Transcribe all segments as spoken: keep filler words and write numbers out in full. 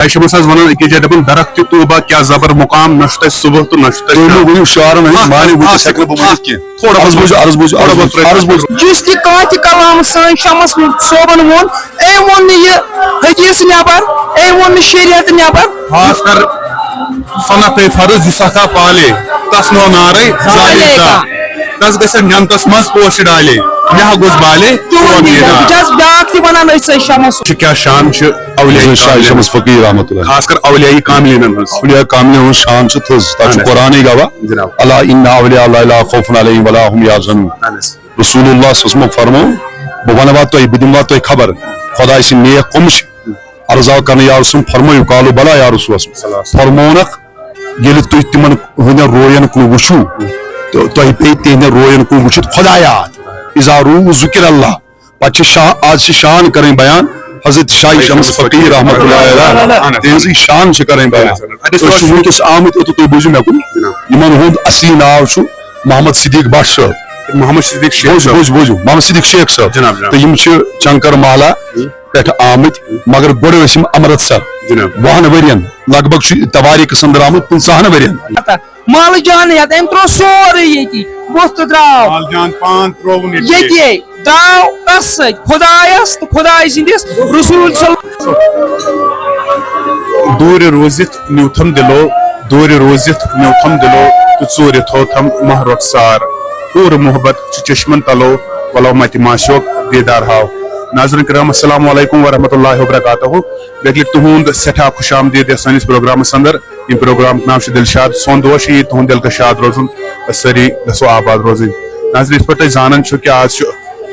شاہی شمس حظ ونان أکِس جایہِ، دپان، "درخت طوبہ کیا زبر مقام، نہ چھُ تتہِ صبح تہٕ نہ چھُ تتہِ تُہۍ مہٕ شام۔" ؤنِو شعرن ہٕنٛدۍ اکھ، معنی، بہٕ اکھ، چھُس ہٮ۪کہٕ نہٕ بہٕ ؤنِتھ اکھ۔ کینٛہہ۔ تھوڑا عرض بوٗزِو، عرض بوٗزِو، عرض بوٗزِو، عرض بوٗزِو۔ یُس تہِ کانٛہہ تہِ کلام سٲنۍ شمس صٲبن ووٚن، أمۍ ووٚن نہٕ یہِ حدیث نٮ۪بر، أمۍ ووٚن نہٕ شریعت نٮ۪بر۔ خاص کر صنعت فرض یُس ہسا پالے، تس نو نارے زالے زالے کا۔ کا۔ تس گژھن جنتس منٛز پوش ڈالے، مےٚ ہا گوٚژھ بالے چون چون دیٖدار۔ دیٖدار۔ بہٕ چھَس بیٛاکھ تہِ وَنان أتھۍ سۭتۍ شمس۔ چھِ کیٛاہ شان چھِ اولیاء شاہ کاملین۔ شمس فقیٖر رحمتہ اللہ۔ خاص کر اولیاء کاملینن ہٕنٛز۔ اولیاء کاملین ہٕنٛز شان چھِ تھٔز، تَتھ چھُ اہن حظ۔ قرآنٕے گواہ۔ جناب۔ الا ان اولیاء اللہ لا خوف علیہم ولا هم یحزنون۔ اہن حظ۔ رسول اللہ صلی اللہ علیہ وسلم فرمو، بہٕ وَنہٕ وا تۄہہِ، بہٕ دِمہٕ وا تۄہہِ خبر، خۄداے سٕنٛدۍ نیک کٕم چھِ؟ عرض آو کرنہٕ، یا رسول فرمٲیِو، قالوا بلا یا رسول اللہ۔ فرمونکھ، ییٚلہِ تُہۍ تِمن ہٕنٛدٮ۪ن روین کُن وٕچھِو، تہٕ تۄہہِ پیٚیہِ تِہنٛدٮ۪ن روین کُن وٕچھِتھ خۄدا یاد۔ اذا رؤوا ذکر اللہ۔ پتہٕ چھِ شاہ، آز چھِ شان کرٕنۍ بیان حضرت شاہ شمس فقیٖر رحمتہ اللہ علیہ۔ تِہنٛزٕے شان چھِ کرٕنۍ بیان۔ تُہۍ چھِو وٕنکیٚس آمٕتۍ اوٚتتھ، تُہۍ بوٗزِو مےٚ کُن۔ یِمن ہُنٛد اصلی ناو چھُ محمد صدیق بٹ صٲب۔ محمد صدیق شیخ بوٗزِو، صٲب۔ بوٗزِو، بوٗزِو۔ محمد صدیق شیخ صٲب۔ جناب، جناب۔ تہٕ یِم چھِ چنکر مالا پٮ۪ٹھ آمٕتۍ، مگر گۄڈٕ ٲسۍ یِم امرتسر۔ جناب۔ وُہن ؤرین، لگ بھگ چھُ تواریخس اندر آمُت پٕنٛژٕہن ؤرین۔ مال جان ہٮ۪تھ، أمۍ ترٛوو سورُے ییٚتی، بُتھ تہٕ درٛاو۔ مال جان پان ترٛووُن ییٚتی۔ ییٚتی درٛاو کَس سۭتۍ؟ خۄدایَس تہٕ خۄداے سٕنٛدِس رسول صلی۔ دوٗرِ روٗزِتھ نیوٗتھم دِلو، دوٗرِ روٗزِتھ نیوٗتھم دِلو، تہٕ ژوٗرِ تھوتھم ماہ رۄخسار۔ پوٗرٕ محبت چھُ چشمن تلو، ولو متہِ ماسیوک دیدار ہاو۔ ناظرین کرام، السلام علیکم ورحمۃ اللہ وبرکاتہ۔ بیٚیہِ لٹہِ تُہُنٛد سٮ۪ٹھاہ خوش آمدید یتھ سٲنِس پروگرامس اندر۔ ییٚمہِ پروگرامُک ناو چھُ دلشاد۔ سون دُعا چھُ یی تُہُنٛد دِل گژھِ شاد روزُن، أسۍ سٲری گژھو آباد روزٕنۍ۔ ناظرین، یِتھ پٲٹھۍ تُہۍ زانان چھِو کہِ آز چھُ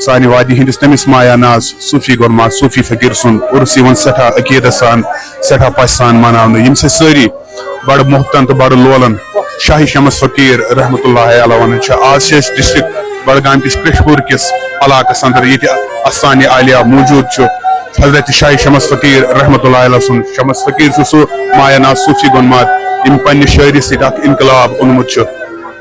سانہِ وادی ہٕنٛدِس تٔمِس مایا ناز صوٗفی گۄنماز، صوٗفی فقیٖر سُنٛد عُرس یِوان سٮ۪ٹھاہ عقیٖدت سان، سٮ۪ٹھاہ پژھِ سان مناونہٕ، ییٚمہِ سۭتۍ سٲری بڑٕ محبتن تہٕ بڑٕ لولن شاہی شمس فقیٖر رحمتہ اللہ علیہ ونان چھِ۔ آز چھِ أسۍ ڈسٹرکٹ بڈگام کِس کرٛشپوٗر کِس علاقس اندر، ییٚتہِ استانِ عالیہ موجود چھُ حضرت شاہی شمس فقیٖر رحمتہ اللہ علیہ سُنٛد۔ شمس فقیٖر چھُ سُہ مایا ناز صوٗفی گۄنماد، ییٚمۍ پننہِ شٲعری سۭتۍ اکھ انقلاب اوٚنمُت چھُ۔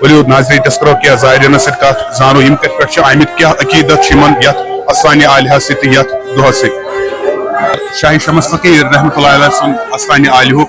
ؤلِو ناظرین، أسۍ کرو کینٛہہ زائرینس سۭتۍ کتھ، زانو یِم کتہِ پٮ۪ٹھ چھِ آمٕتۍ، کیٛاہ عقیدت چھُ یِمن یتھ استانِ عالیہ سۭتۍ تہٕ یتھ دۄہس سۭتۍ۔ شاہی شمس فقیٖر رحمتہ اللہ علیہ سُنٛد استانِ عالیہُک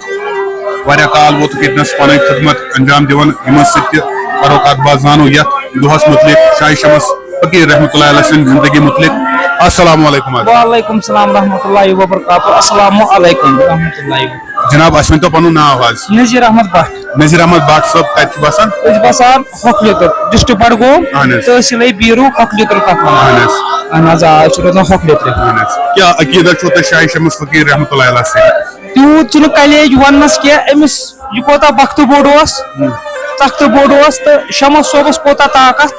واریاہ کال ووتُکھ ییٚتنس پنٕنۍ خدمت انجام دِوان، یِمن سۭتۍ تہِ کرو کتھ باتھ، زانو یتھ دۄہس متعلق، شاہی شمس فقیٖر رحمتہ اللہ علیہ سٕنٛدِ زندگی متعلق۔ السلام علیکم حضرت۔ وعلیکم السلام ورحمۃ اللہ وبرکاتہ۔ السلام علیکم ورحمۃ اللہ وبرکاتہ۔ جناب، اَسہِ ؤنۍ تو پنُن ناو حظ۔ نذیر احمد بٹ۔ نذیر احمد بٹ صٲب کتہِ چھِ بسان؟ أسۍ چھِ بسان ہۄکھ لیوٚتُر، ڈسٹرکٹ بڈگوم، اہن حظ۔ تحصیل بیٖروٗ، ہۄکھ لیوٚتُر تتھ ونان۔ اہن حظ۔ اہن حظ، آ، أسۍ چھِ روزان ہۄکھ لیوٚترِ۔ اہن حظ۔ کیٛاہ عقیدت چھُو تۄہہِ شاہی شمس فقیٖر رحمتہ اللہ علیہ سۭتۍ؟ تیوٗت چھُنہٕ کلیج وننس کینٛہہ، أمِس یہِ کوتاہ بختہٕ بوٚڑ اوس، تختہٕ بوٚڑ اوس تہٕ شمس صٲبس کوتاہ طاقت۔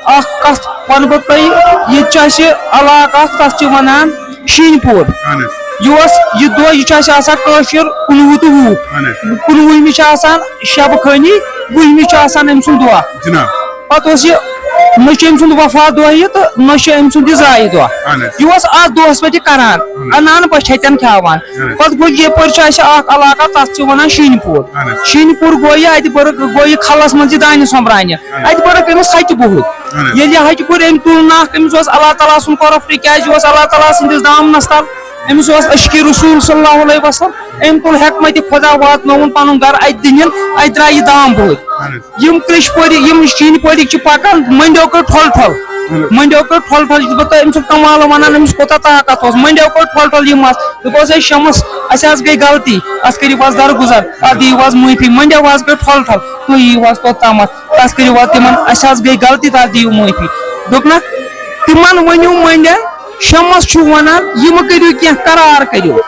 اکھ کتھ ونہٕ بہٕ تۄہہِ، ییٚتہِ چھُ اسہِ علاقہٕ اکھ، تتھ چھِ ونان شیٖنہٕ پوٗر۔ اہن حظ۔ یہِ اوس یہِ دۄہ، یہِ چھُ اسہِ آسان کٲشُر کُنوُہ تہٕ وُہ۔ اہن حظ۔ کُنوُہمہِ چھِ آسان شبہٕ خٲنی، وُہمہِ چھُ آسان أمۍ سُنٛد دۄہ۔ جناب۔ پتہٕ اوس یہِ، نہ چھُ أمۍ سُنٛد وفات دۄہ یہِ تہٕ نہ چھُ أمۍ سُنٛد یہِ زایہِ دۄہ۔ اہن حظ۔ یہِ اوس اتھ دۄہس پٮ۪ٹھ یہِ کران، اہن حظ۔ انان بچہِ ہتٮ۪ن کھیاوان۔ اہن حظ۔ پتہٕ گوٚو یپٲرۍ چھُ اسہِ اکھ علاقہٕ، تتھ چھِ ونان شیٖنہٕ پوٗر۔ اہن حظ۔ شیٖنہٕ پوٗر گوٚو یہِ، اتہِ بٔرٕکھ، گوٚو یہِ کھلس منٛز یہِ دانہِ سۄمبراونہِ۔ اہن حظ۔ اتہِ بٔرٕکھ أمِس ہتہِ بُہٕرۍ۔ اہن حظ۔ ییٚلہِ یہِ ہتہِ بُہٕرۍ أمۍ تُل نکھ، أمِس اوس اللہ تعالیٰ سُنٛد کرپٹ، کیازِ یہِ اوس اللہ تعالیٰ سٕنٛدِس دامنس تل، أمِس اوس عشقِ رسول صلی اللہ علیہ وسلم، أمۍ تُل حکمتِ خدا، واتنووُن پنُن گرٕ اتہِ دِنہِ، اتہِ درٛاے یہِ دام بُہٕرۍ۔ اہن حظ۔ یِم کرٛیٚشہِ پورِ، یِم شیٖنہٕ پورِکۍ چھِ پکان، مٔنٛڈیو کٔر ٹھۄل ٹھۄل۔ اہن حظ۔ مٔنٛڈیو کٔر ٹھۄل ٹھۄل، یہِ چھُس بہٕ تۄہہِ أمۍ سُنٛد کمال ونان، أمِس کوٗتاہ طاقت اوس۔ مٔنٛڈیو کٔر ٹھۄل ٹھۄل یِم آسہٕ۔ دوٚپہوس، "ہے شمس، اسہِ حظ گٔے غلطی، اتھ کٔرِو حظ درگُزر، اتھ دِیِو حظ معٲفی۔" مٔنٛڈیو حظ کٔر ٹھۄل ٹھۄل، "تُہۍ یِیِو حظ توٚتامتھ، تتھ کٔرِو حظ تِمن، اسہِ حظ گٔے غلطی، تتھ دِیِو معٲفی۔" دوٚپنکھ، تِمن ؤنِو مٔنٛڈٮ۪ن، شمس چھُ ونان، یہِ مہٕ کٔرِو کینٛہہ، قرار کٔرِو۔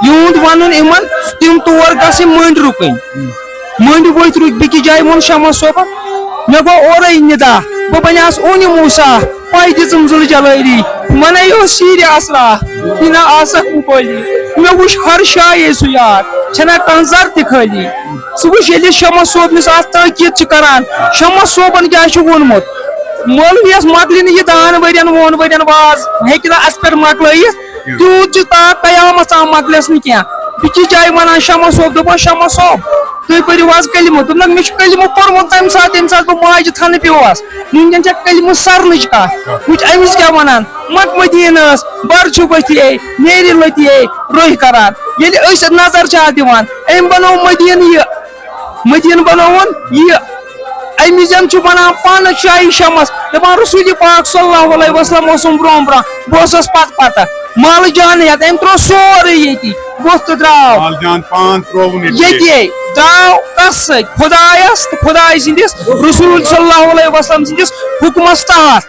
یِہُنٛد ونُن یِمن، تِم تور گژھٕنۍ مٔنٛڈۍ رُکٕنۍ۔ مٔنٛڈۍ ؤتھۍ رُکۍ بیٚکِس جایہِ، ووٚن شمس صٲبن، "مےٚ گوٚو اورَے نِدا، بہٕ بنیاس اونہِ موسیٰ، پاے دِژٕم ذوالجلٲلی، ونے اوس شیٖرِ اسرا، یہِ نہ آسکھ مُبٲلی، مےٚ وُچھ ہر شایے سُہ یار، چھنہ کانٛہہ زر تہِ خٲلی۔" ژٕ وٕچھ، ییٚلہِ شمس صٲبنِس اتھ تٲکید چھِ کران، شمس صٲبن کیٛاہ چھُ ووٚنمُت؟ مولویس مۄکلہِ نہٕ یہِ دہن ؤرین، وُہن ؤرین واز، ہیٚکہِ نہٕ اتھ پٮ۪ٹھ مۄکلٲیِتھ۔ تیوٗت چھُ تاکھ قیامت تام مۄکلٮ۪س نہٕ کینٛہہ۔ بیٚکِس جایہِ ونان شمس صٲب، دوٚپُن، "شمس صٲب، تُہۍ پٔرِو حظ کلمہٕ۔" دوٚپنکھ، "مےٚ چھُ کلمہٕ پوٚرمُت تمہِ ساتہٕ، ییٚمہِ ساتہٕ بہٕ ماجہِ تھنہٕ پیوس۔ وٕنکٮ۪ن چھےٚ کلمہٕ سرنٕچ کتھ۔" وٕچھ أمِس کیٛاہ ونان، مکہ مدیٖنہٕ ٲس بر چھُ ؤتھی ہے، نیرِ لٔتی ہے، روٚہۍ کران۔ ییٚلہِ أسۍ نظر چھِ اَتھ دِوان، أمۍ بَنوو مدیٖنہٕ یہِ، مدیٖنہٕ بَنووُن یہِ۔ أمِس زَن چھُ وَنان پانہٕ شاہی شمس، دَپان رسول پاک صلی اللہ علیہ وسلم اوسُم برونٛہہ برونٛہہ، بہٕ اوسُس پتہٕ پتہٕ۔ مالہٕ جان ہٮ۪تھ، أمۍ ترٛوو سورُے ییٚتی، ووٚتھ تہٕ درٛاو۔ مال جان پان ترٛووُن ییٚتی۔ ییٚتی درٛاو کَس سۭتۍ؟ خۄدایَس تہٕ خۄداے سٕنٛدِس رسول صلی اللہ علیہ وسلم سٕنٛدِس حُکمَس تحت۔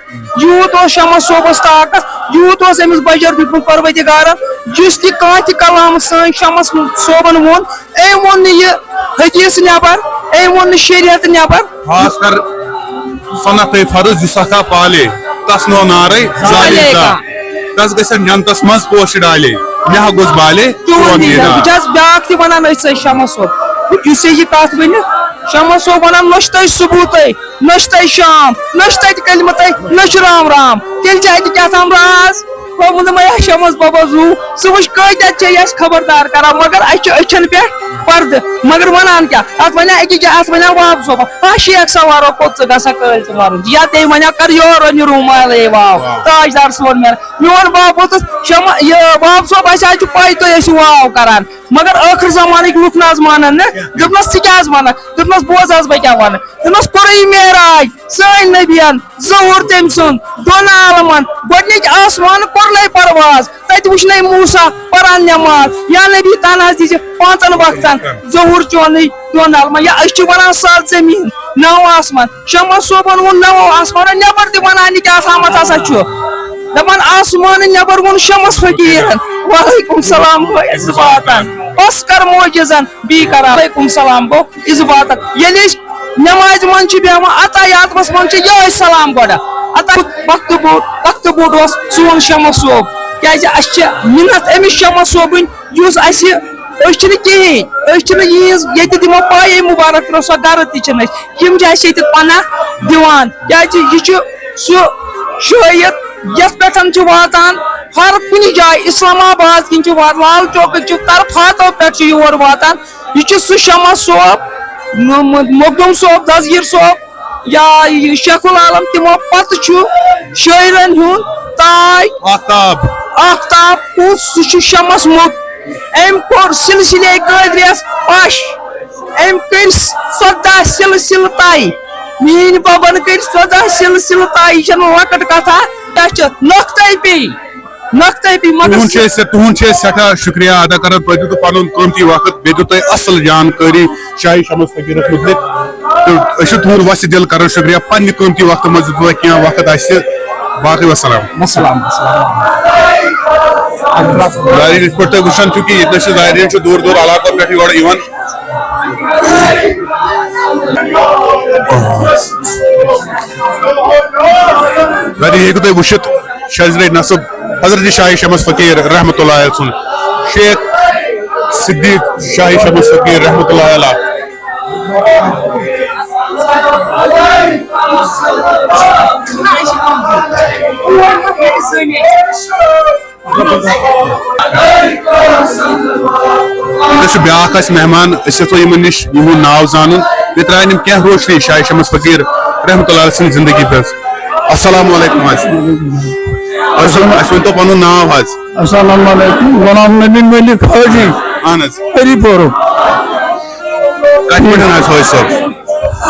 یوٗت اوس شمس صٲبَس طاقت، یوٗت اوس أمِس بجر دیُتمُت پروردگارن، یُس تہِ کانٛہہ تہِ کلام سٲنۍ شمس صٲبن ووٚن، أمۍ ووٚن نہٕ یہِ حدیث نٮ۪بر، أمۍ ووٚن نہٕ شریعت نٮ۪بر۔ خاص کر صنعت فرض یُس اکھا پالے، تس نو نارے زالے زالے کا۔ کا۔ تس گژھن جنتس منٛز پوش ڈالے، مےٚ ہا گوٚژھ بالے چون چون دیٖدار۔ دیٖدار۔ بہٕ چھَس بیٛاکھ تہِ وَنان أتھۍ سۭتۍ شمس صٲب، یُس ژےٚ یہِ کَتھ ؤنِتھ، شمس صٲب وَنان نہ چھُ تۄہہِ صبحُ تۄہہِ، نہ چھُ تۄہہِ شام، نہ چھُ تَتہِ کلمہٕ تۄہہِ، نہ چھُ رام رام۔ تیٚلہِ چھِ اَتہِ کیٛاہ تام راز۔ وۄنۍ ووٚنُم، "ہے شمس بابا زوٗ، ژٕ وٕچھ کۭتیٛاہ چھے اَسہِ خبردار کران، مگر اَسہِ چھِ أچھن پٮ۪ٹھ پردٕ۔" مگر وَنان کیٛاہ؟ اَتھ وَنیٛا أکِس جایہِ، اَتھ وَنیٛا وابہٕ صٲبَن، "ہا شیخ سوارو، کوٚت ژٕ گژھان، کٲلۍ ژٕ مَرُن؟" یا تٔمۍ وَنیٛا، "کر یورٕ یہِ روٗمالے واو، تاجدار صٲبُن مےٚ۔" میون باب ووتُس، شمس، یہِ وابہٕ صٲب، اَسہِ حظ چھُ پَے تُہۍ ٲسِو واو کران۔ مگر ٲخر زمانٕکۍ لُکھ نہ حظ مانن نہٕ۔ دوٚپنَس، "ژٕ کیٛاہ حظ وَنکھ؟" دوٚپنَس، "بوز حظ بہٕ کیٛاہ وَنہٕ۔" دوٚپنَس، "کوٚرُے معراج سٲنۍ نبیَن، ظہوٗر تٔمۍ سُنٛد دۄن عالمَن، گۄڈٕنِکۍ آسمان کوٚرنَے پرواز، تَتہِ وٕچھنَے موسیٰ پَران نٮ۪ماز، یا نبی تَنہٕ حظ دِژِ پانٛژَن وقتَن ظہوٗر چونٕے دۄن عالمَن۔" یا أسۍ چھِ وَنان سَتھ زٔمیٖن، نَو آسمان، شمس صٲبن ووٚن نَوو آسمانو نٮ۪بر تہِ وَنان یہِ کیٛاہ آسامت ہسا چھُ۔ دَپان آسمانہٕ نٮ۪بر ووٚن شمس فقیٖرن، "وعلیکم سلام گوٚو اِثباتن، بس کر معجزن، بیٚیہِ کر وعلیکم سلام گوٚو اِثباتن۔" ییٚلہِ أسۍ نٮ۪مازِ منٛز چھِ بیٚہوان، عطا یاتمس منٛز چھِ یِہوٚے سلام گۄڈٕ۔ عطا وقتہٕ بوٚڑ، وقتہٕ بوٚڑ اوس سون شمس صٲب، کیٛازِ اَسہِ چھِ مِنت أمِس شمس صٲبٕنۍ، یُس اَسہِ، أسۍ چھِنہٕ کِہیٖنۍ، أسۍ چھِنہٕ یِہِنٛز ییٚتہِ دِمو پَے، أمۍ مُبارک ترٛٲو سۄ گرٕ تہِ چھِنہٕ أسۍ، یِم چھِ اَسہِ ییٚتہِ پناہ دِوان، کیٛازِ یہِ چھُ سُہ شٲعر یَتھ پٮ۪ٹھ چھُ واتان ہر کُنہِ جایہِ، اسلام آباد کِنۍ چھُ واتان، لال چوکہٕ چھُ، طرفاتو پٮ۪ٹھ چھُ یور واتان۔ یہِ چھُ سُہ شمس صٲب، م-، م-، مخدوم صٲب، دستگیر صٲب، یا یہِ شیخ العالم، تِمو پتہٕ چھُ شٲعرن ہُنٛد تاج آفتاب۔ آفتاب کُس، سُہ چھُ شمس مۄغ۔ أمۍ کوٚر سلسلے قٲدریس پش۔ أمۍ کٔرۍ ژۄداہ سلسلہٕ طے۔ میٛٲنۍ ببن کٔرۍ ژۄداہ سلسلہٕ طے۔ یہِ چھَنہٕ لۄکٕٹ کتھا، یہِ چھِ نۄختَے پیٚیہِ۔ نۄختَے پیٚیہِ، مگر تُہُنٛد چھِ أسۍ، تُہُنٛد چھِ أسۍ سٮ۪ٹھاہ شُکریہ ادا کران۔ تۄہہِ دیُتوٕ پنُن قۭمتی وقت، بیٚیہِ دیُت تۄہہِ اصل جانکٲری شاہی شمس فقیرس متعلق۔ تہٕ أسۍ چھِ تُہُنٛد وسہِ دِل کران شُکریہ، پننہِ قۭمتی وقتہٕ منٛز دیُت تۄہہِ کینٛہہ وقت اَسہِ۔ باقٕے وسلام۔ وسلام، وسلام۔ زاہرین، یِتھ پٲٹھۍ تُہۍ وٕچھان چھِو کہِ ییٚتہِ نَس چھِ زاہرین چھِ دوٗر دوٗر علاقو پٮ۪ٹھ یورٕ یِوان۔ زاہرین، یہِ ہیٚکِو تُہۍ وٕچھِتھ، شجرے نصب حضرت شاہی شمس فقیٖر رحمتہ اللہ علیہ سُنٛد، شیخ صدیق شاہی شمس فقیٖر رحمتہ اللہ علیہ۔ تہٕ چھُ بیٛاکھ اَسہِ مہمان، أسۍ یَژھو یِمَن نِش یِہُنٛد ناو زانُن۔ بیٚیہِ ترٛاوَن یِم کینٛہہ روشنی شاہی شمس فقیٖر رحمتہ اللہ علیہ سٕنٛدِ زِندگی پٮ۪ٹھ۔ السلام علیکم حظ۔ حظ، اَسہِ ؤنۍتو پَنُن ناو حظ۔ السلام علیکم، غلام نبی ملک حاجی۔ اہن حظ۔ ہری پورُک۔ کتہِ پٮ۪ٹھ حظ حٲج صٲب؟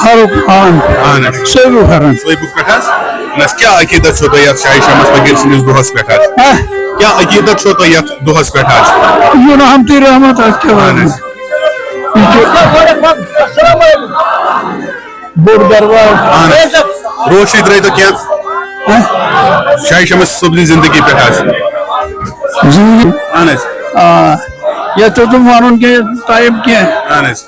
فاروق خان۔ اہن حظ۔ صٲبُک کران۔ صٲبُک پٮ۪ٹھ حظ؟ اہن حظ، کیٛاہ عقیٖدت چھو تۄہہِ یتھ شاہی شمس فقیٖر سٕنٛدِس دۄہس پٮ۪ٹھ حظ؟ ہہ؟ کیٛاہ عقیٖدت چھو تۄہہِ یتھ دۄہس پٮ۪ٹھ حظ؟ یہِ چھُ رحمتٕے رحمت، اَتھ کیٛاہ اہن وَنو؟ حظ۔ یہِ چھُ بوٚڑ دربار۔ اہن حظ۔ روشنی ترٲیتو کینٛہہ۔ ہہ؟ شاہی شمس صٲب سٕنٛدِ زندگی پٮ۪ٹھ حظ۔ زندگی؟ اہن حظ۔ آ، یتھ اوس نہٕ ونُن کینٛہہ، ٹایم کینٛہہ۔ اہن حظ۔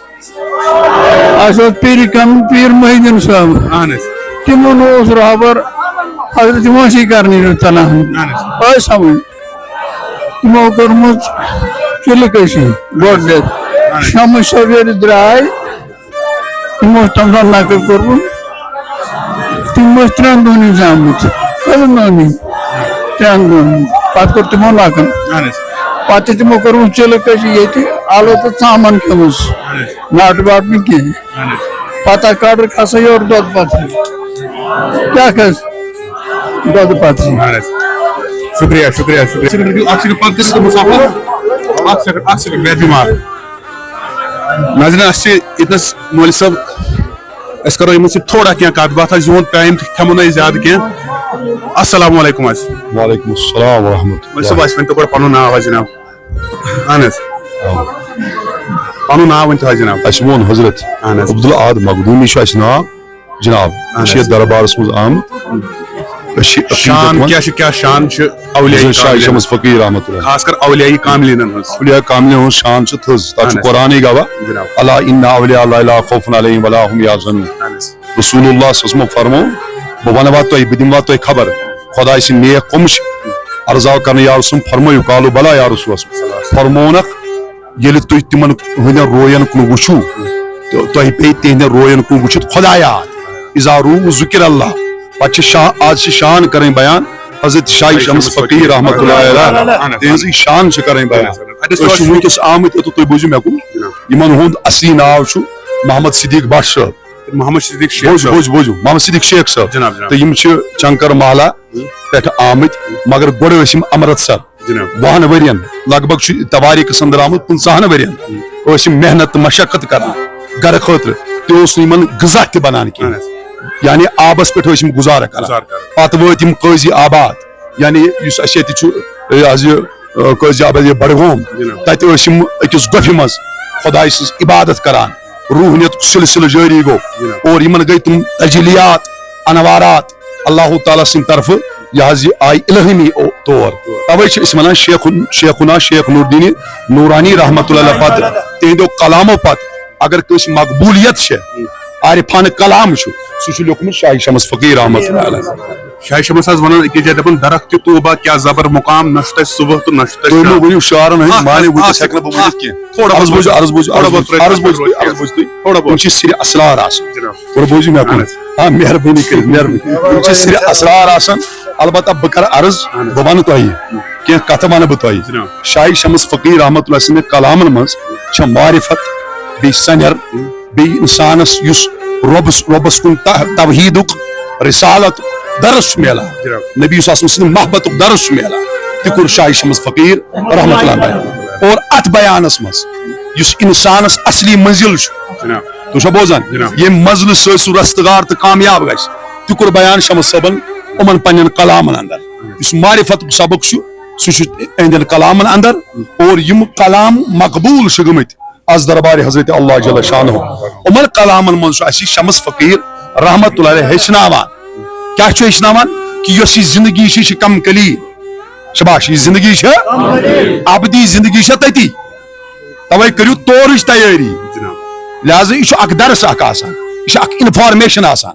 اسہِ اوس پیٖرِ کم، پیٖر محی الدین صٲب۔ اہن حظ۔ تِمن اوس رہبر حضرت وٲنٛسی کرنی رضی اللہ عنہ۔ اہن حظ۔ آے سمجھ؟ تِمو کٔرمٕژ چُلہٕ کٔشی گۄڈٕنیتھ۔ اہن حظ۔ شمس صٲب ییٚلہِ درٛاے، تِمو اوس تَمہِ ساتہٕ نقٕل کوٚرمُت۔ تِم ٲسۍ ترٛٮ۪ن دۄہَن ہٕنٛدۍ آمٕتۍ۔ کٔژَن دۄہَن ہٕنٛدۍ؟ ترٛٮ۪ن دۄہَن ہٕنٛدۍ۔ پَتہٕ کوٚر تِمو نقٕل۔ اہن حظ۔ پَتہٕ چھِ تِمو کٔرمٕژ چِلہٕ کٔشی ییٚتہِ، اَلہٕ تہٕ ژامَن کھٔمٕژ۔ اہن حظ۔ ناٹہٕ باٹہٕ نہٕ کینٛہہ۔ اہن حظ۔ پَتہٕ کَڑٕ کھسا یورٕ دۄدٕ پَتھری۔ کیٛاہ کھس؟ دۄدٕ پَتھری۔ اہن حظ۔ شُکریہ، شُکریہ، شُکریہ۔ اَتھ چھِ پَتہٕ تہِ سُہ مُسافر۔ اکھ سیکنڈ، اکھ سیکنڈ، بہٕ بیمار۔ ناظرین، اَسہِ چھِ ییٚتنَس مولوی صٲب، أسۍ کَرو یِمَن سۭتۍ تھوڑا کینٛہہ کَتھ باتھ، اَسہِ یِہُنٛد ٹایم تہِ کھٮ۪مو نہٕ أسۍ زیادٕ کینٛہہ۔ السلام علیکم حظ۔ وعلیکم السلام ورحمۃ اللہ۔ مولوی صٲب، اَسہِ ؤنۍ تو گۄڈٕ پَنُن ناو حظ جِناب۔ اہن حظ۔ آ۔ پَنُن ناو ؤنۍ تو حظ جِناب۔ اَسہِ ووٚن حضرت اہن حظ۔ عبدالاحد مخدومی چھُ اَسہِ ناو۔ جناب، اہن أسۍ چھِ حظ۔ یتھ دربارس منٛز آمٕتۍ۔ أسۍ چھِ عقیدت شان مند۔ کیٛاہ چھُ، کیٛاہ شان چھُ اولیاء حضرت شاہ کاملین؟ شمس فقیر رحمتہ اللہ۔ خاص کر اولیاء کاملینن ہٕنٛز۔ اولیاء کاملین ہٕنٛز شان چھِ تھٔز، تتھ چھُ اہن حظ۔ قرآنٕے گواہ۔ جناب۔ الا ان اولیاء اللہ لا خوف علیہم ولا هم یحزنون۔ اہن حظ۔ رسول اللہ صلی اللہ علیہ وسلم فرموو، بہٕ ونہٕ وا تۄہہِ، بہٕ دِمہٕ وا تۄہہِ خبر، خداے سٕنٛدۍ نیک کٕم چھِ؟ عرض آو کرنہٕ، یا رسول فرمٲیِو، قالوا بلی یا رسول اللہ۔ فرموونکھ، ییٚلہِ تُہۍ تِمن ہٕنٛدٮ۪ن روین کُن وٕچھِو، تہٕ تۄہہِ پیٚیہِ تِہنٛدٮ۪ن روین کُن وٕچھِتھ خۄدا یاد۔ اذا رؤوا ذکر اللہ۔ پتہٕ چھِ شا-، آز چھِ شان کرٕنۍ بیان حضرت شاہ شمس فقیر رحمتہ اللہ علیہ۔ تِہنٛزٕے شان چھِ کرٕنۍ بیان۔ أسۍ چھِ وٕنکیٚس آمٕتۍ یوٚت، تُہۍ بوٗزِو مےٚ کُن۔ یِمن ہُنٛد اصلی ناو چھُ محمد صدیق بٹ صٲب۔ محمد صدیق شیخ بوٗزِو، صٲب۔ بوٗزِو، بوٗزِو۔ محمد صدیق شیخ صٲب۔ جناب، جناب۔ تہٕ یِم چھِ چنکر محلہ پٮ۪ٹھ آمٕتۍ، مگر گۄڈٕ ٲسۍ یِم امرتسر۔ جناب۔ وُہن ؤرین، لگ بگ چھُ تواریخس اندر آمُت پٕنٛژٕہن ؤرین، ٲسۍ یِم محنت تہٕ مشقت کران گرٕ خٲطرٕ۔ تہِ اوس نہٕ یِمن غذا تہِ بنان کینٛہہ۔ اہن حظ۔ یعنی آبس پٮ۪ٹھ ٲسۍ یِم گُزارٕ کران۔ گُزارٕ کران۔ پتہٕ وٲتۍ یِم قٲضی آباد، یعنی یُس اسہِ ییٚتہِ چھُ، یہِ حظ یہِ، آ، قٲضی آباد، یہِ بڈگوم۔ جناب۔ تتہِ ٲسۍ یِم أکِس گۄپھِ منٛز خۄداے سٕنٛز عبادت کران۔ روحانیتُک سلسلہٕ جٲری گوٚو۔ جناب۔ اور یِمن گٔے تِم تجلیات، انوارات اللہ تعالیٰ سٕنٛدِ طرفہٕ، یہِ حظ یہِ آیہِ الہٲمی او-، طور۔ توے چھِ أسۍ ونان شیخ، شیخنا شیخ نور الدین نورانی رحمتہ اللہ علیہ پتہٕ، تِہنٛدیو کلامو پتہٕ اگر کٲنٛسہِ مقبولیت چھےٚ، عارفانہٕ کلام چھُ، سُہ چھُ لیوٚکھمُت شاہ شمس فقیر رحمتہ اللہ علیہ۔ شاہ شمس حظ ونان أکِس جایہِ، دپان، درخت طوبہ کیا زبر مقام، نہ چھُ تتہِ صبح تہٕ نہ چھُ تتہِ تُہۍ مہٕ شام۔ ؤنِو شعرن ہٕنٛدۍ اکھ، معنی، اکھ، وٕنکیٚس ہٮ۪کہٕ نہٕ بہٕ ؤنِتھ اکھ، کینٛہہ۔ تھوڑا عرض بہت، بوٗزِو، عرض بوٗزِو، تھوڑا عرض بہت بوٗزِو، ترٛٲیِو، عرض بوٗزِو تُہۍ، عرض بوٗزِو تُہۍ۔ تھوڑا بہت۔ یِم چھِ سِرِ اسرار آسان۔ جناب۔ تھوڑا بوٗزِو مےٚ کُن۔ اہن حظ۔ آ، مہربٲنی کٔرِتھ، مہربٲنی۔ یِم چھِ سِرِ اسرار آسان۔ البتہ بہٕ کرٕ عرض، اہن حظ۔ بہٕ ونہٕ تۄہہِ، کینٛہہ کتھٕ ونہٕ بہٕ تۄہہِ۔ جناب۔ شاہ شمس فقیر رحمتہ اللہ سٕنٛدِ کلامن منٛز چھےٚ معرفت، بیٚیہِ سنیر، بیٚیہِ انسانس یُس رۄبس، رۄبس کُن تہ-، توحیدُک، رسالت درس چھُ میلان، جناب۔ نبی صلی اللہ علیہ وسلم سٕنٛدِ محبتُک درس چھُ میلان، تہِ کوٚر شاہ شمس فقیر رحمتہ اللہ علیہ اور اتھ بیانس منٛز یُس انسانس اصلی منزل چھُ، جناب۔ تُہۍ چھِوا بوزان؟ جناب۔ ییٚمہِ منزلہٕ سۭتۍ سُہ رستگار تہٕ کامیاب گژھِ، تہِ کوٚر بیان شمس صٲبن یِمن پننٮ۪ن کلامن اندر۔ یُس معرفتُک سبق چھُ، سُہ چھُ اہندٮ۪ن کلامن اندر، اور یِم کلام مقبوٗل چھِ گٔمٕتۍ از دربارِ حضرت اللہ جل شانہ۔ یِمن کلامن منٛز چھُ اَسہِ شمس فقیر رحمتہ اللہ علیہ ہیٚچھناوان۔ کیٛاہ چھُ ہیٚچھناوان؟ کہِ یۄس یہِ زندگی چھِ، یہِ چھِ کم قلیل۔ شاباش، یہِ زندگی چھِ، ابدی زندگی چھِ تٔتی۔ توے کٔرِو تورٕچ تیٲری۔ جناب۔ لہذا یہِ چھُ اکھ درس اکھ آسان، یہِ چھُ اکھ انفارمیشن آسان۔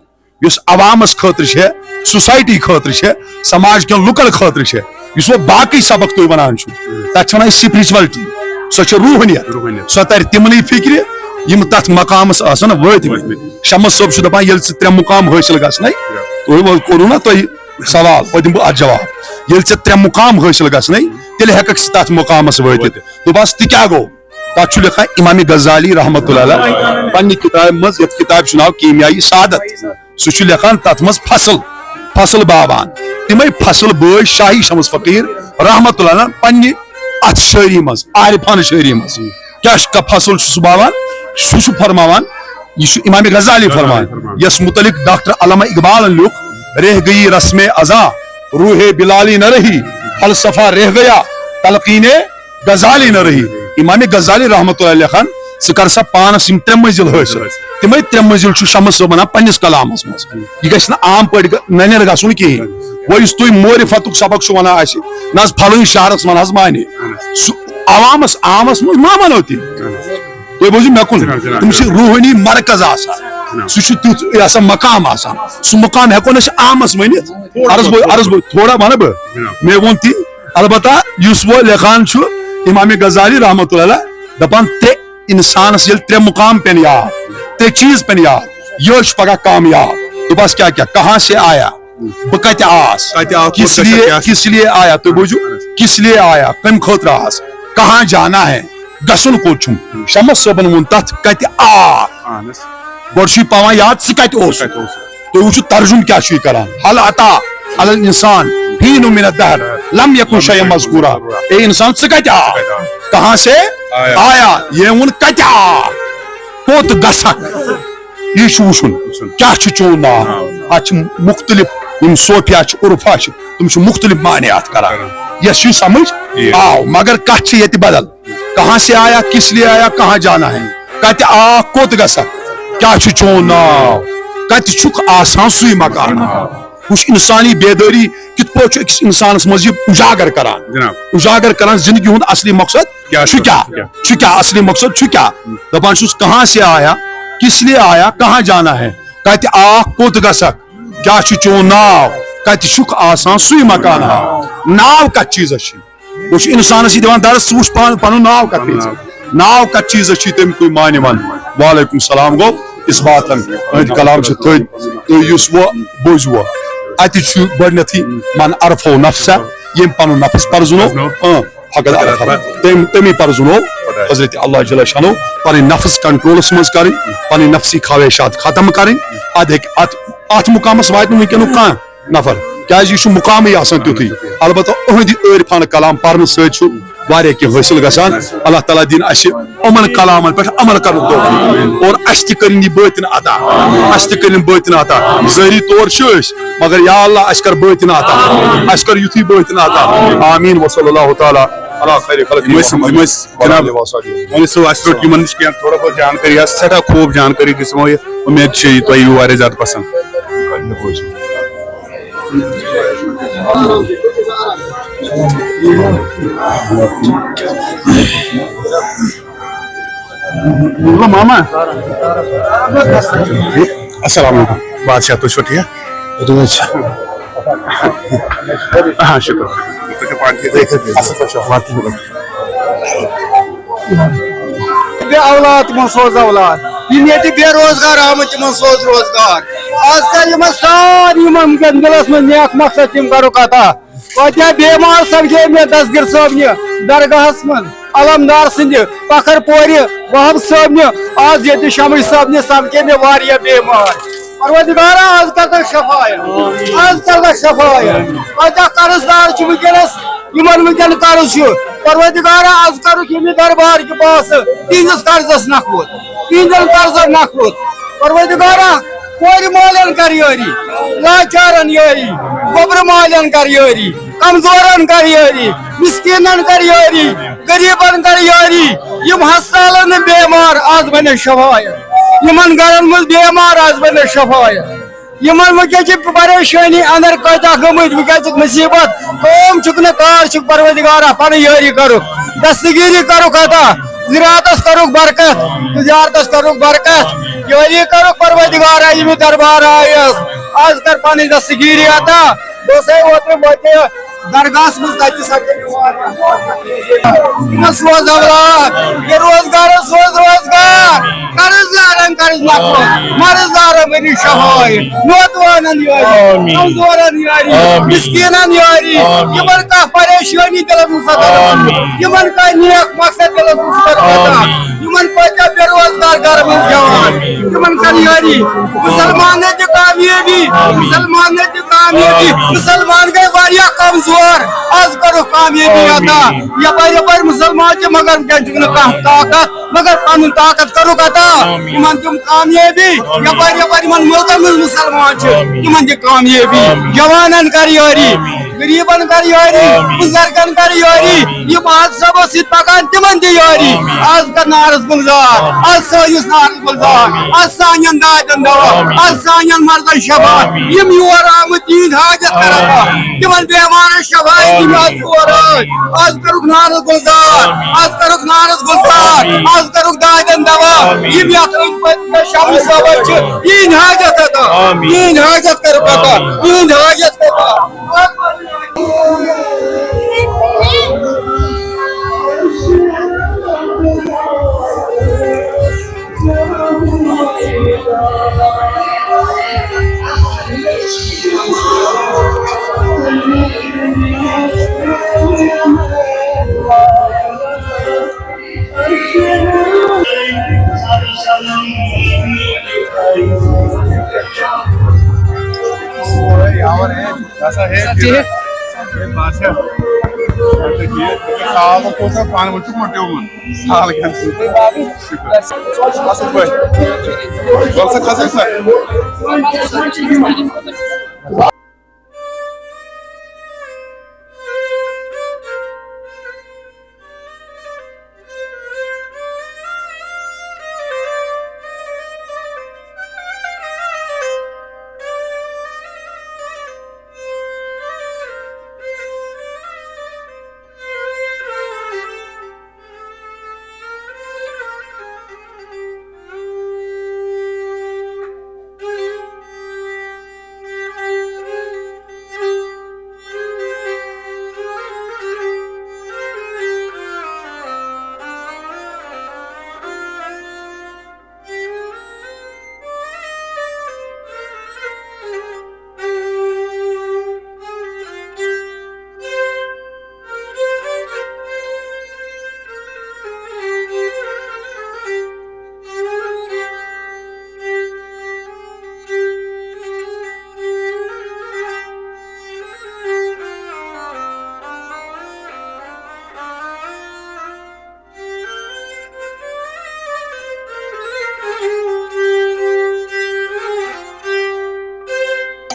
یُس عوامس خٲطرٕ چھِ، سوسایٹی خٲطرٕ چھِ، سماج کٮ۪ن لُکن خٲطرٕ چھِ، یُس وۄنۍ باقٕے سبق تُہۍ ونان چھِو، تتھ چھِ ونان أسۍ spirituality۔ سۄ چھِ روحانیت۔ روحانیت۔ سۄ ترِ تِمنٕے فکرِ، یِم تتھ مقامس آسن وٲتمٕتۍ۔ وٲتمٕتۍ۔ شمس صٲب چھُ دپان، ییٚلہِ ژٕ ترٛےٚ مقام حٲصِل گژھنَے، تُہۍ وۄنۍ کوٚروٕ نا تۄہہِ سوال، پتہٕ دِمہٕ بہٕ اتھ جواب۔ ییٚلہِ ژےٚ ترٛےٚ مقام حٲصِل گژھنَے، تیٚلہِ ہٮ۪ککھ ژٕ تتھ مقامس وٲتِتھ۔ دوٚپہَس، تہِ کیٛاہ گوٚو؟ تتھ چھُ لیکھان امام غزالی رحمتہ اللہ علیہ پننہِ کتابہِ منٛز، یتھ کتابہِ چھُ ناو کیمیائے سعادت۔ سُہ چھُ لیکھان تتھ منٛز فصل، فصل باوان۔ تِمے فصل بٲوۍ شاہی شمس فقیر رحمتہ اللہ علیہ پننہِ اتھ شٲعری منٛز، عارفانہٕ شٲعری منٛز۔ کیٛاہ چھُ، کانٛہہ فصل چھُ سُہ باوان، سُہ چھُ فرماوان، یہِ چھُ امام غزالی فرمان، یس متعلق ڈاکٹر علامہ اقبالن لیوٚکھ، رہ گئی رسم ازاں، روح بلالی نہ رہی، فلسفہ رہ گیا، تلقین غزالی نہ رہی۔ امام غزالی رحمتہ اللہ علیہ لیکھان، ژٕ کر سا پانس یِم ترٛےٚ منزل حٲصِل۔ تِمے ترٛےٚ منزل چھُ شمس صٲبن ونان پننِس کلامس منٛز۔ یہِ گژھِ نہٕ عام پٲٹھۍ گہ-، ننٮ۪ر گژھُن کِہیٖنۍ۔ وۄنۍ یُس تُہۍ معرفتُک سبق چھُ ونان اسہِ، نہ حظ پھلٲنۍ شہرس ونہٕ حظ معنی۔ سُہ عوامس، عامس منٛز ما ونو تہِ؟ تُہۍ بوٗزِو مےٚ کُن۔ جناب، جناب، تِم چھِ جناب۔ روحٲنی مرکز آسان۔ جناب۔ سُہ چھُ تیُتھ، یہِ ہسا مقام آسان۔ سُہ مقام ہٮ۪کو نہٕ أسۍ عامس ؤنِتھ۔ تھوڑا عرض بہٕ، بہت۔ عرض بہٕ، تھوڑا ونہٕ بہٕ۔ جناب۔ مےٚ ووٚن تہِ، البتہ یُس وۄنۍ لیکھان چھُ امام غزالی رحمتہ اللہ علیہ، دپان ترٛےٚ انسانس ییٚلہِ ترٛےٚ مقام پٮ۪ن یاد، ترٛےٚ چیٖز پٮ۪ن یاد، یہِ چھُ پگاہ کامیاب۔ دوٚپہَس، کیٛاہ کیٛاہ؟ کہاں سے آیا؟ بہٕ کتہِ آس؟ کتہِ آو؟ کس کوٚت لیے، گژھِ؟ کس لیے آیا؟ تُہۍ بوٗزِو، کس لیے آیا؟ کمہِ خٲطرٕ آس؟ کہاں جانا ہے؟ گژھُن کوٚت چھُم؟ شمس صٲبن ووٚن تتھ، کتہِ آکھ؟ اہن حظ۔ گۄڈٕ چھُے پاوان یاد، ژٕ کتہِ اوسُکھ؟ کتہِ اوسُکھ؟ تُہۍ وٕچھِو ترجُمہٕ کیٛاہ چھُ یہِ کران۔ ہل اتا علی الانسان حین من الدہر لم یکن شیئا مذکورا۔ اے انسان، ژٕ کتہِ آکھ؟ کہاں سے آیا۔ آیا۔ یہ ووٚن کتہِ آکھ؟ کوٚت گژھکھ؟ یہِ چھُ وٕچھُن۔ کیٛاہ چھُ چون ناو؟ اتھ چھِ مختلف، یِم صوفیا چھِ، عرفا چھِ، تِم چھِ مختلف معنی اتھ کران۔ یس چھُ سمجھ ٹھیٖک۔ آو، مگر کتھ چھِ ییٚتہِ بدل۔ کہاں سے آیا، کس لیے آیا، کہاں جانا ہے؟ کتہِ آکھ، کوٚت گژھکھ؟ کیٛاہ چھُ چون ناو؟ کتہِ چھُکھ آسان، سُے مکان۔ وٕچھ، انسانی بیدٲری کِتھ پٲٹھۍ چھُ أکِس انسانس منٛز یہِ اجاگر کران۔ جناب۔ اجاگر کران زندگی ہُنٛد اصلی مقصد کیٛاہ چھُ چھُ؟ کیٛاہ؟ کیٛاہ؟ چھُ کیٛاہ اصلی مقصد چھُ کیٛاہ؟ دپان چھُس، کہاں سے آیا، کس لیے آیا، کہاں جانا ہے؟ کتہِ آکھ، کوٚت گژھکھ؟ کیٛاہ چھُ چون ناو؟ کتہِ چھُکھ آسان، سُے مکان ہاو۔ ناو کتھ چیٖزس چھُ؟ وۄنۍ چھُ انسانس یہِ دِوان درس، ژٕ وٕچھ پانہٕ پنُن ناو کتھ پیٚیہِ ژےٚ؟ ناو کتھ چیٖزس چھُ تمیُکُے معنی ونان؟ وعلیکم السلام۔ گوٚو اثباتن، أہنٛدۍ کلام چھِ تھٔدۍ، تُہۍ یُس وۄنۍ بوٗزِو۔ اتہِ چھُ گۄڈٕنیتھٕے من عرفو نفسہ، ییٚمۍ پنُن نفس پرزُنو، اۭں، فقط عرفہ۔ تٔمۍ، تٔمی پرزُنو حضرت اللہ جل شانو پنٕنۍ نفس کنٹرولس منٛز کرٕنۍ، پنٕنۍ نفسی خواہشات ختم کرٕنۍ۔ ادٕ ہیٚکہِ اتھ، اتھ مقامس واتہِ نہٕ وٕنکیٚنُک کانٛہہ نفر، کیازِ یہِ چھُ مقامٕے آسان تیُتھُے۔ البتہ أہنٛدِ عٲرفانہٕ کلام پرنہٕ سۭتۍ چھُ واریاہ کینٛہہ حٲصِل گژھان۔ اللہ تعالیٰ دِیِن اسہِ یِمن کلامن پٮ۪ٹھ عمل کرنُک توفیق اور اسہِ تہِ کٔرِن یہِ بٲطِن عطا، اسہِ تہِ کٔرِن بٲطِن عطا۔ ظٲہری طور چھِ أسۍ، مگر یا اللہ، اسہِ کر بٲطِن عطا، اسہِ کر یُتھُے بٲطِن عطا۔ آمین۔ وصلی اللہ تعالیٰ علی خیر خلق یِم ٲسۍ، یِم ٲسۍ جناب، وعلیہ وصحبہ۔ وۄنۍ سُہ اَسہِ رٔٹ یِمن نِش کینٛہہ تھوڑا بہت جانکٲری، آسہِ سٮ۪ٹھاہ خوٗب جانکٲری دِژمو یہِ۔ اُمید چھِ یہِ تۄہہِ یِیِو واریاہ زیادٕ پسنٛد۔ ماما۔ السلام علیکم۔ بادشاہ، تُہۍ چھِو ٹھیٖک؟ آ، شُکر۔ تُہۍ چھِو پانہٕ ٹھیٖک؟ اَصٕل پٲٹھۍ چھِو؟ بے اولاد تِمن سوز اولاد، یِم ییٚتہِ بے روزگار آمٕتۍ تِمن سوز روزگار۔ آز کر یِمن سارنٕے یِمن وٕنکیٚن دِلس منٛز نیک مقصد تِم کرُکھ عطا۔ کٲتیٛاہ بیمار سپدے مےٚ دستگیر صٲبنہِ درگاہس منٛز، علمدار سٕنٛدِ پکھر پورِ وہاب صٲبنہِ، آز ییٚتہِ شمس صٲبنہِ سپدے مےٚ واریاہ بیمار۔ پروردگارا، آز کر تہٕ شفایا، آز کر تہٕ شفایا۔ کٲتیٛاہ قرض دار چھِ وٕنکیٚنس، یِمن وٕنکیٚن قرض چھُ۔ پروردگارا، آز کرُکھ ییٚمہِ دربار کہِ پاسہٕ تِہنٛدِس قرضس نکھوت، تِہنٛدٮ۪ن قرضن نکھوت۔ پروردگارا، کورِ مالٮ۪ن کر یٲری، لاچارن یٲری، گوٚبرٕ مالٮ۪ن کر یٲری، کمزورن کر یٲری، مسکیٖنن کر یٲری، غریٖبن کر یٲری، یِم ہسپتالن منٛز بیمار آز بنن شفایا، یِمن گرن منٛز بیمار آز بنن شفایا۔ یِمن وٕنکیٚس چھِ پریشٲنی اندر کۭتیاہ گٔمٕتۍ، وٕنکیٚس چھِ مُصیبت، کٲم چھُکھ نہٕ، کار چھُکھ، پروردگارا، پنٕنۍ یٲری کَرُکھ، دستگیٖری کَرُکھ عطا، زِراعتس کَرُکھ برکت، تجارتس کَرُکھ برکت، یٲری کَرُکھ پروردگارا، ییٚمہِ دربار آیس، آز کر پنٕنۍ دستگیٖری عطا۔ بہٕ اوسَے اوترٕ وٲتۍ درگاہس منٛز، تَتہِ سپدے مےٚ واریاہ۔ یِمن سوز اولاد، بے روزگارن سوز روزگار، قرض دارن قرض نکھوت، مرض دارن ؤنِو شفاعت، نوجوانن یٲری، آمین۔ کمزورن یٲری، آمین۔ مسکیٖنن یٲری، آمین۔ یِمن کانٛہہ پریشٲنی دِلس منٛز ستاوان، آمین۔ یِمن کانٛہہ نیک مقصد دِلس منٛز ستاوان، آمین۔ یِمن پٲٹھۍ بے روزگار گرٕ منٛز جوان، آمین۔ تِمن کر یٲری، مسلمانن تہِ کامیٲبی، آمین۔ مسلمانن تہِ کامیٲبی۔ آمین۔ مسلمان گٔے واریاہ کمزور، از کٔرٕکھ کامیٲبی عطا۔ آمین۔ یپٲرۍ یپٲرۍ مسلمان چھِ، مگر وٕنکٮ۪ن چھُکھ نہٕ کانٛہہ طاقت، مگر پنُن طاقت کٔرٕکھ عطا۔ آمین۔ یِمن تِم کامیٲبی، آمین۔ یپٲرۍ یپٲرۍ یِمن مُلکن منٛز مسلمان چھِ، آمین۔ تِمن تہِ کامیٲبی۔ آمین۔ جوانن کر یٲری، آمین۔ غریٖبن کر یٲری، آمین۔ بُزرگن کر یٲری، آمین۔ یِم آز صٲبس سۭتۍ پکان تِمن تہِ یٲری۔ آمین۔ آز کر نارس گُلزار، آمین۔ آز سٲنِس نارس گُلزار، آمین۔ آز سانٮ۪ن دادٮ۪ن دوا، آمین۔ آز سانٮ۪ن مرضن شفا۔ آمین۔ یِم یور آمٕتۍ تِہنٛد حاجت کران، آمین۔ تِمن بیمارن شفا، یِم آز آمین۔ یور آے۔ آز کٔرٕکھ نارس گُلزار، آمین۔ آز کٔرٕکھ نارس گُلزار، آمین۔ آز کٔرٕکھ دادٮ۪ن دوا۔ آمین۔ یِم یتھ أنٛدۍ پٔکۍ شمس صٲبن چھِ، یِہنٛدۍ حاجت عطا، آمین۔ یِہنٛدۍ حاجت کٔرٕکھ عطا، آمین۔ یِہنٛدۍ حاجت عطا۔ بادشاہ۔ اچھا، ٹھیٖک۔ سال اوس آسان پانہٕ ؤنۍ چھُکھ مۄٹیومُت۔ سال کھٮ۪ن سۭتۍ۔ شُکر۔ اَصٕل پٲٹھۍ۔ وَلہٕ سا کھس أسۍ نہ۔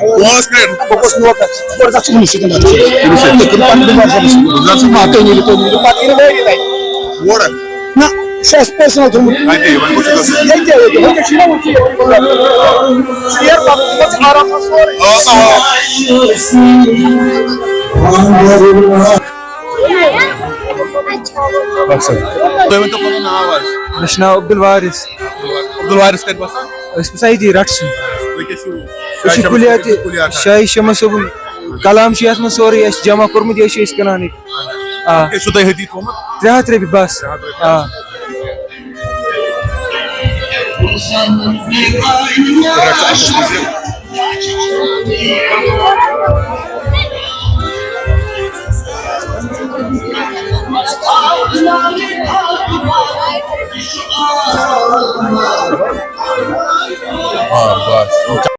پانٛژھ منٹ۔ بہٕ گوٚژھ نوکر۔ ژٕ کر تَتھ ژٕ وٕنی سۭتۍ بَتہٕ کھیٚیہِ۔ تٔمِس سۭتۍ۔ تٔمِس پَنُن دُکان چھُ أمِس۔ گُلزار صٲب، آ، تُہۍ نیٖرِو، تُہۍ نیٖرِو۔ پَتہٕ یِنہٕ وٲری تَتہِ۔ اور؟ نہ، سُہ چھُ اَسہِ پٔرسٕنَل تھوٚومُت۔ کَتہِ؟ وۄنۍ کُس چھُ گژھُن؟ ییٚتہِ، ییٚتہِ۔ وٕنکٮ۪س چھُنہ وٕنہِ سُہ یورٕ۔ سُہ یِیَر پَتہٕ، تِمَن چھُ آرام سان سورُے۔ آ، آ۔ اَکھ سٮ۪کَنٛڈ۔ تُہۍ ؤنۍ تو پَنُن ناو حظ۔ مےٚ چھُ ناو عبدالوارث۔ عبدالوارث کَتہِ بسان؟ أسۍ بسان ییٚتی رَٹسٕے۔ تُہۍ کیٛاہ چھِو؟ أسۍ چھِ کُلیات، کُلیات۔ شاہی شمس صٲبُن کلام چھُ یَتھ منٛز سورُے اَسہِ جمع کوٚرمُت، یہِ چھِ أسۍ کٕنان ییٚتہِ۔ آ۔ کیٛاہ چھُو تۄہہِ ہیٚتی تھوٚومُت؟ ترٛےٚ ہَتھ رۄپیہِ بس۔ ترٛےٚ ہَتھ رۄپیہِ۔ آ۔ آ، بس۔